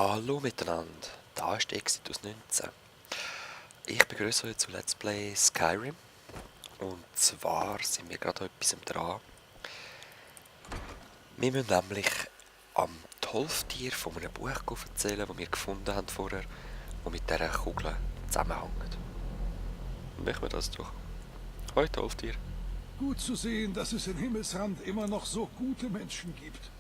Hallo miteinander, da ist Exitus 19. Ich begrüße euch zu Let's Play Skyrim. Und zwar sind wir gerade an etwas dran. Wir müssen nämlich am Tolftier von einem Buch erzählen, das wir gefunden haben vorher, das mit dieser Kugel zusammenhängt. Machen wir das doch. Hoi Tolftier. Gut zu sehen, dass es in Himmelsrand immer noch so gute Menschen gibt.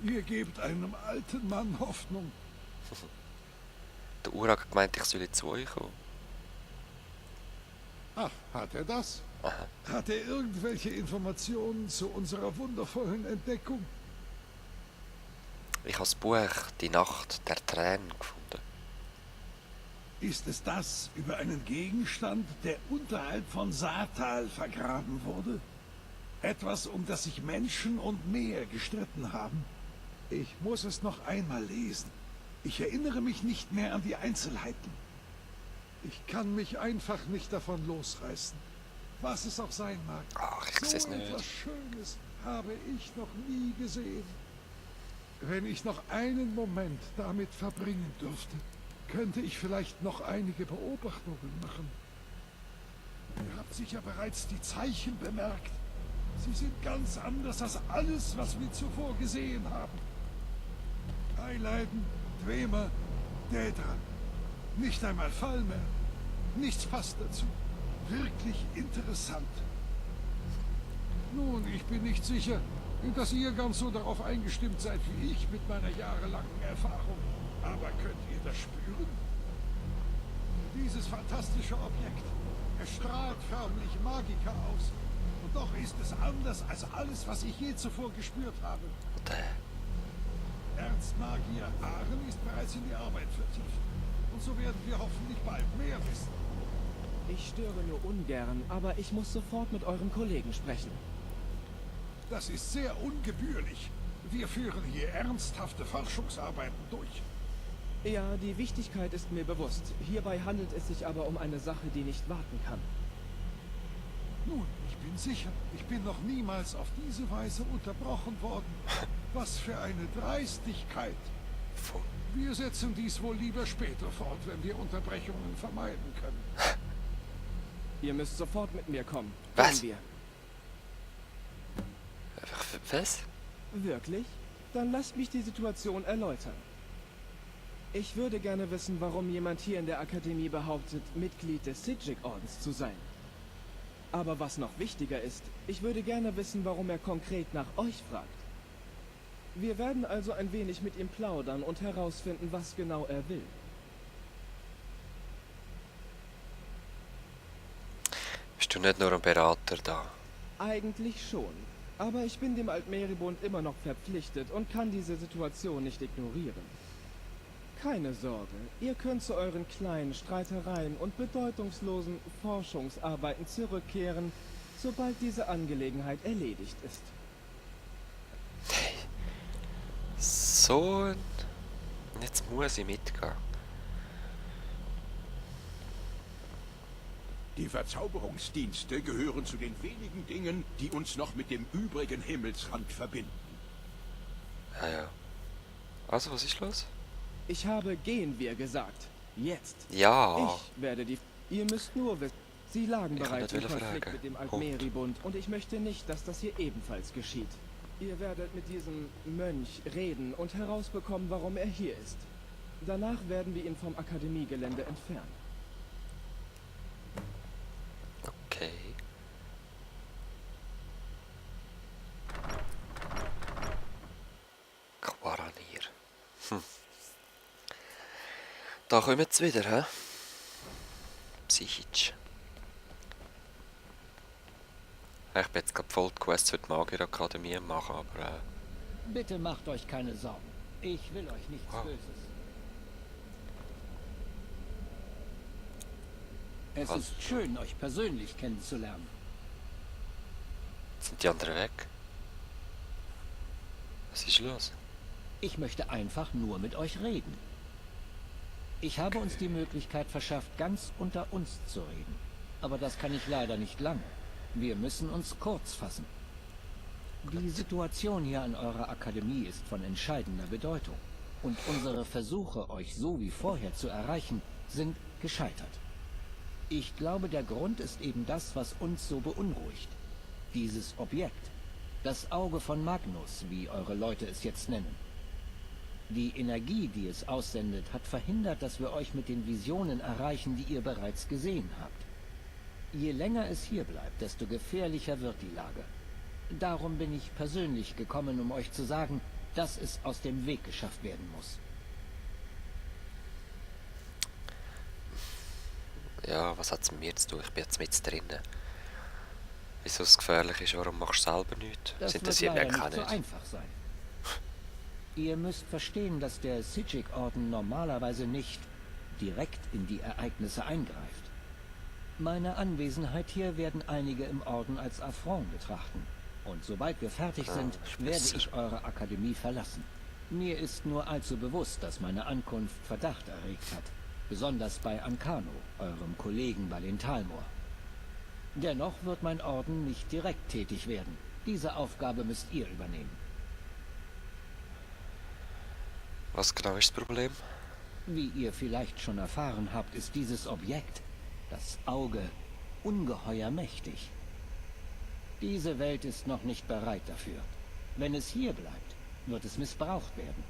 Ihr gebt einem alten Mann Hoffnung. Der Urak hat gemeint, ich soll zu euch kommen. Ach, hat er das? Aha. Hat er irgendwelche Informationen zu unserer wundervollen Entdeckung? Ich habe das Buch «Die Nacht der Tränen» gefunden. Ist es das über einen Gegenstand, der unterhalb von Saartal vergraben wurde? Etwas, um das sich Menschen und Meer gestritten haben? Ich muss es noch einmal lesen. Ich erinnere mich nicht mehr an die Einzelheiten. Ich kann mich einfach nicht davon losreißen. Was es auch sein mag. Ach, ich sehe es So nicht. etwas Schönes habe ich noch nie gesehen. Wenn ich noch einen Moment damit verbringen dürfte, könnte ich vielleicht noch einige Beobachtungen machen. Ihr habt sicher bereits die Zeichen bemerkt. Sie sind ganz anders als alles, was wir zuvor gesehen haben. Eileiden, Dwemer, Dädra. Nicht einmal Falmer. Nichts passt dazu. Wirklich interessant. Nun, ich bin nicht sicher, dass ihr ganz so darauf eingestimmt seid wie ich mit meiner jahrelangen Erfahrung. Aber könnt ihr das spüren? Dieses fantastische Objekt, es strahlt förmlich Magiker aus. Und doch ist es anders als alles, was ich je zuvor gespürt habe. Erzmagier Aren ist bereits in die Arbeit vertieft. Und so werden wir hoffentlich bald mehr wissen. Ich störe nur ungern, aber ich muss sofort mit eurem Kollegen sprechen. Das ist sehr ungebührlich. Wir führen hier ernsthafte Forschungsarbeiten durch. Ja, die Wichtigkeit ist mir bewusst. Hierbei handelt es sich aber um eine Sache, die nicht warten kann. Nun, ich bin sicher, ich bin noch niemals auf diese Weise unterbrochen worden. Was für eine Dreistigkeit. Wir setzen dies wohl lieber später fort, wenn wir Unterbrechungen vermeiden können. Ihr müsst sofort mit mir kommen. Was? Gehen Was? wir. Wirklich? Dann lasst mich die Situation erläutern. Ich würde gerne wissen, warum jemand hier in der Akademie behauptet, Mitglied des Sijik-Ordens zu sein. Aber was noch wichtiger ist, ich würde gerne wissen, warum er konkret nach euch fragt. Wir werden also ein wenig mit ihm plaudern und herausfinden, was genau er will. Bist du nicht nur ein Berater da? Eigentlich schon. Aber ich bin dem Altmeribund immer noch verpflichtet und kann diese Situation nicht ignorieren. Keine Sorge, ihr könnt zu euren kleinen Streitereien und bedeutungslosen Forschungsarbeiten zurückkehren, sobald diese Angelegenheit erledigt ist. So ein... Jetzt muss ich mitgehen. Die Verzauberungsdienste gehören zu den wenigen Dingen, die uns noch mit dem übrigen Himmelsrand verbinden. Ja. Also, was ist los? Ich habe gehen wir gesagt. Jetzt. Ja. Ich werde die... Ihr müsst nur wissen, sie lagen Ich bereits wollte im Konflikt fragen. mit dem Punkt. Altmeribund und ich möchte nicht, dass das hier ebenfalls geschieht. Ihr werdet mit diesem Mönch reden und herausbekommen, warum er hier ist. Danach werden wir ihn vom Akademiegelände entfernen. Okay. Quaranier. Da kommen sie wieder, hä? Psychisch. Ich bin jetzt gerade voll die Quests für die Magierakademie machen, aber Bitte macht euch keine Sorgen. Ich will euch nichts Wow. Böses. Es Was? ist schön, euch persönlich kennenzulernen. sind die anderen weg? Was ist los? Ich möchte einfach nur mit euch reden. Ich habe uns die Möglichkeit verschafft, ganz unter uns zu reden. Aber das kann ich leider nicht lange. Wir müssen uns kurz fassen. Die Situation hier an eurer Akademie ist von entscheidender Bedeutung. Und unsere Versuche, euch so wie vorher zu erreichen, sind gescheitert. Ich glaube, der Grund ist eben das, was uns so beunruhigt. Dieses Objekt. Das Auge von Magnus, wie eure Leute es jetzt nennen. Die Energie, die es aussendet, hat verhindert, dass wir euch mit den Visionen erreichen, die ihr bereits gesehen habt. Je länger es hier bleibt, desto gefährlicher wird die Lage. Darum bin ich persönlich gekommen, um euch zu sagen, dass es aus dem Weg geschafft werden muss. Ja, was hat es mit mir zu tun? Ich bin jetzt mit drinnen. Wieso es gefährlich ist, warum machst du selber nichts? Das wird interessiert mich leider auch nicht so nicht. einfach sein. Ihr müsst verstehen, dass der Sijik-Orden normalerweise nicht direkt in die Ereignisse eingreift. Meine Anwesenheit hier werden einige im Orden als Affront betrachten. Und sobald wir fertig sind, werde ich eure Akademie verlassen. Mir ist nur allzu bewusst, dass meine Ankunft Verdacht erregt hat. Besonders bei Ankano, eurem Kollegen bei den Talmor. Dennoch wird mein Orden nicht direkt tätig werden. Diese Aufgabe müsst ihr übernehmen. Was genau ist das Problem? Wie ihr vielleicht schon erfahren habt, ist dieses Objekt, das Auge, ungeheuer mächtig. Diese Welt ist noch nicht bereit dafür. Wenn es hier bleibt, wird es missbraucht werden.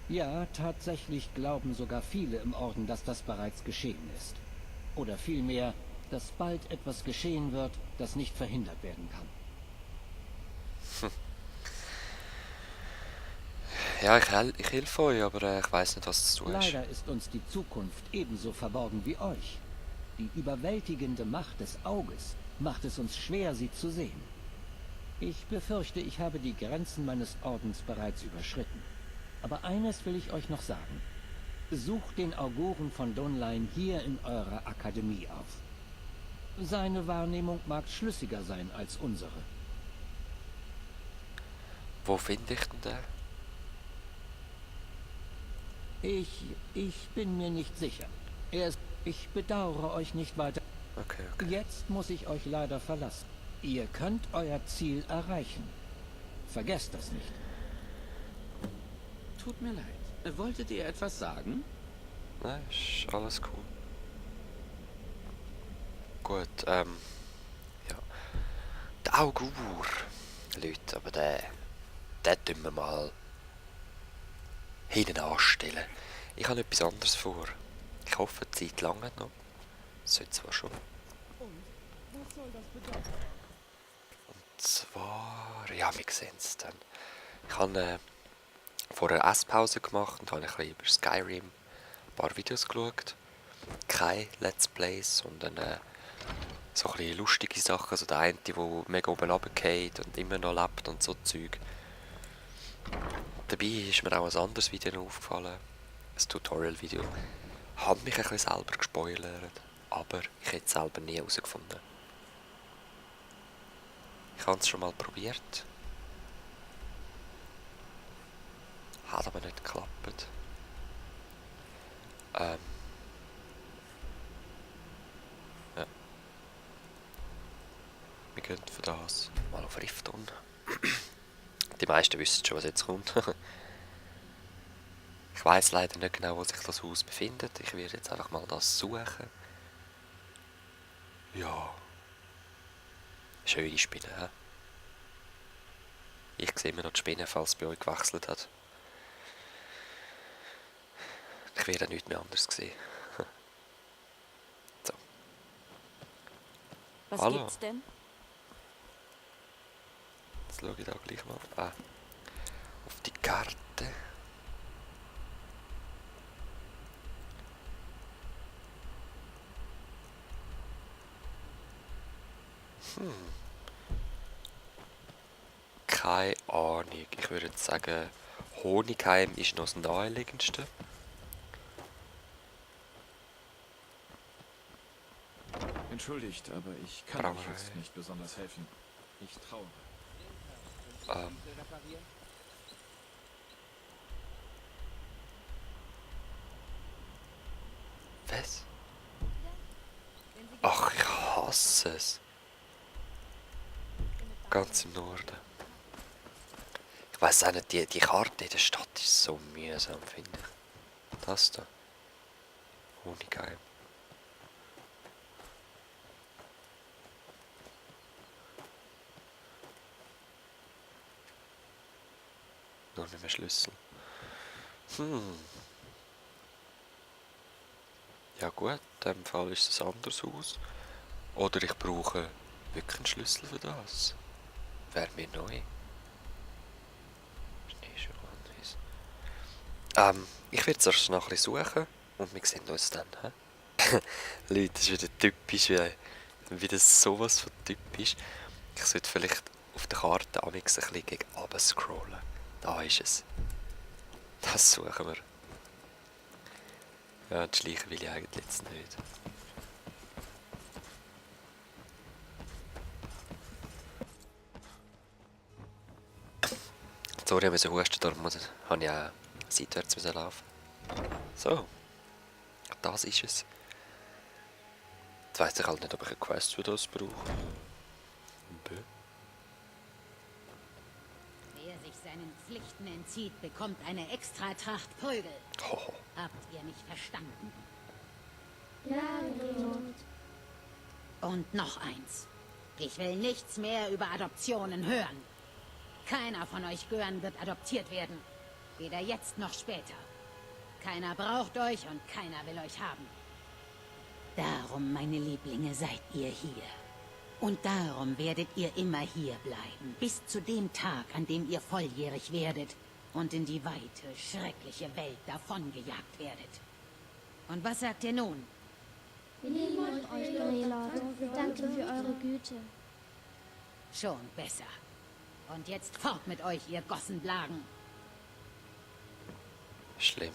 Ja, tatsächlich glauben sogar viele im Orden, dass das bereits geschehen ist. Oder vielmehr, dass bald etwas geschehen wird, das nicht verhindert werden kann. Ja, ich helfe euch, aber ich weiß nicht, was zu tun ist. Leider ist uns die Zukunft ebenso verborgen wie euch. Die überwältigende Macht des Auges macht es uns schwer, sie zu sehen. Ich befürchte, ich habe die Grenzen meines Ordens bereits überschritten. Aber eines will ich euch noch sagen. Sucht den Auguren von Dunlein hier in eurer Akademie auf. Seine Wahrnehmung mag schlüssiger sein als unsere. Wo finde ich denn den? Ich bin mir nicht sicher. Ich bedauere euch nicht weiter. Okay. Jetzt muss ich euch leider verlassen. Ihr könnt euer Ziel erreichen. Vergesst das nicht. Tut mir leid. Wolltet ihr etwas sagen? Nein, ist alles cool. Gut, ja. Der Augur. Leute, aber den tun wir mal hinten anstellen. Ich habe etwas anderes vor. Ich hoffe, die Zeit lange noch. Sollte zwar schon. Was soll das bedeuten? Und zwar, ja, wir sehen es dann. Ich habe vorher eine Esspause gemacht und habe ein bisschen über Skyrim ein paar Videos geschaut. Keine Let's Plays, sondern so ein bisschen lustige Sachen. So der eine, der mega oben runterfällt und immer noch lebt und so Zeug. Dabei ist mir auch ein anderes Video aufgefallen. Ein Tutorial-Video. Hat mich ein bisschen selber gespoilert, aber ich hätte es selber nie herausgefunden. Ich habe es schon mal probiert. Hat aber nicht geklappt. Ja. Wir gehen für das mal auf Rifton. Die meisten wissen schon, was jetzt kommt. Ich weiß leider nicht genau, wo sich das Haus befindet. Ich werde jetzt einfach mal das suchen. Ja. Schöne Spinne, hä? Ich sehe immer noch die Spinne, falls es bei euch gewechselt hat. Ich werde nichts mehr anders sehen. So. Was Hallo. gibt's denn? Jetzt schaue ich da gleich mal auf die Karte. Keine Ahnung. Ich würde jetzt sagen, Honigheim ist noch das naheliegendste. Entschuldigt, aber ich kann Brauerei. euch jetzt nicht besonders helfen. Ich traue. Was? Ach, ich hasse es. Ganz im Norden. Ich Weiss auch nicht, die Karte in der Stadt ist so mühsam, finde ich. Das da. Honigheim. Noch nicht mehr Schlüssel. Ja gut, in dem Fall ist es ein anderes Haus. Oder ich brauche wirklich einen Schlüssel für das. Wäre mir neu. Ich werde zuerst noch ein bisschen suchen und wir sehen uns dann. He? Leute, das ist wieder typisch, wie das sowas von typisch. Ich sollte vielleicht auf der Karte ein bisschen gegen runter scrollen. Da ist es. Das suchen wir. Ja, das Schleichen will ich eigentlich jetzt nicht. Sorry, ich musste husten, darum habe ich auch seitwärts laufen. So. Das ist es. Jetzt weiss ich halt nicht, ob ich eine Quest für das brauche. Wer sich seinen Pflichten entzieht, bekommt eine Extratracht Prügel. Hoho. Habt ihr mich verstanden? Ja, Grelot. Und noch eins. Ich will nichts mehr über Adoptionen hören. Keiner von euch Gören wird adoptiert werden. Weder jetzt noch später. Keiner braucht euch und keiner will euch haben. Darum, meine Lieblinge, seid ihr hier. Und darum werdet ihr immer hier bleiben. Bis zu dem Tag, an dem ihr volljährig werdet und in die weite, schreckliche Welt davongejagt werdet. Und was sagt ihr nun? Wir lieben euch, Grelot, und wir danken für eure Güte. Schon besser. Und jetzt fort mit euch, ihr Gossenblagen. Schlimm.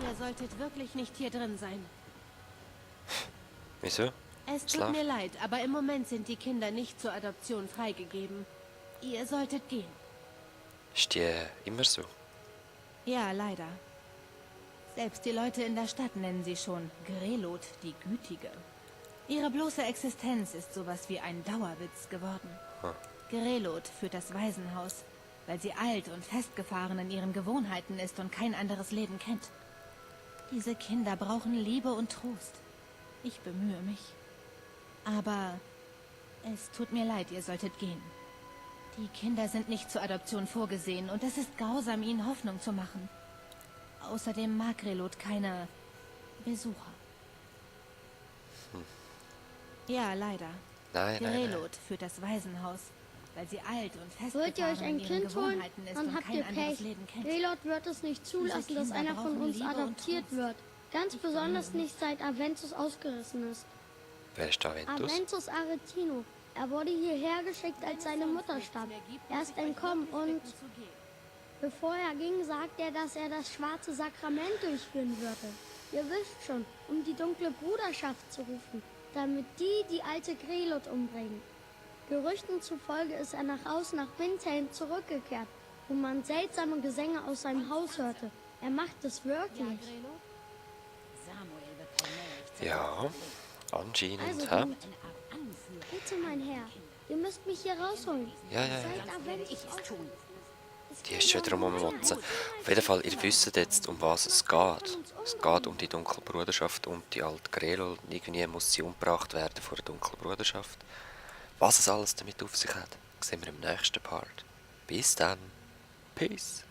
Ihr solltet wirklich nicht hier drin sein. Wieso? Es tut Schlaf. mir leid, aber im Moment sind die Kinder nicht zur Adoption freigegeben. Ihr solltet gehen. Ist die immer so? Ja, leider. Selbst die Leute in der Stadt nennen sie schon Grelot, die Gütige. Ihre bloße Existenz ist sowas wie ein Dauerwitz geworden. Grelot führt das Waisenhaus, weil sie alt und festgefahren in ihren Gewohnheiten ist und kein anderes Leben kennt. Diese Kinder brauchen Liebe und Trost. Ich bemühe mich. Aber es tut mir leid, ihr solltet gehen. Die Kinder sind nicht zur Adoption vorgesehen und es ist grausam, ihnen Hoffnung zu machen. Außerdem mag Grelot keine Besucher. Ja, leider. Nein. Grelot führt das Waisenhaus, weil sie alt und Wollt ihr euch festgefahren ein in ihren Kind holen, Gewohnheiten ist dann und habt ihr kein anderes Pech. Leben kennt. Grelot wird es nicht zulassen, dass Kinder einer von brauchen uns Liebe und adoptiert Trost. wird. Ganz besonders nicht seit Aventus ausgerissen ist. Wer ist Aventus? Aventus Aretino. Er wurde hierher geschickt, als seine Mutter starb. Er ist entkommen und bevor er ging, sagte er, dass er das schwarze Sakrament durchführen würde. Ihr wisst schon, um die dunkle Bruderschaft zu rufen, damit die alte Grelot umbringen. Gerüchten zufolge ist er nach Haus nach Windhelm zurückgekehrt, wo man seltsame Gesänge aus seinem Haus hörte. Er macht es wirklich. Samuel wird allmählich zur Ja, anscheinend, Also hä? gut, bitte mein Herr, ihr müsst mich hier rausholen. Ja. Seit Aventus tun. Die ist schon wieder um Motzen. Auf jeden Fall, ihr wisst jetzt, um was es geht. Es geht um die dunkle Bruderschaft und die alte Grelot. Irgendwie muss sie umgebracht werden vor der dunklen Bruderschaft. Was es alles damit auf sich hat, sehen wir im nächsten Part. Bis dann. Peace.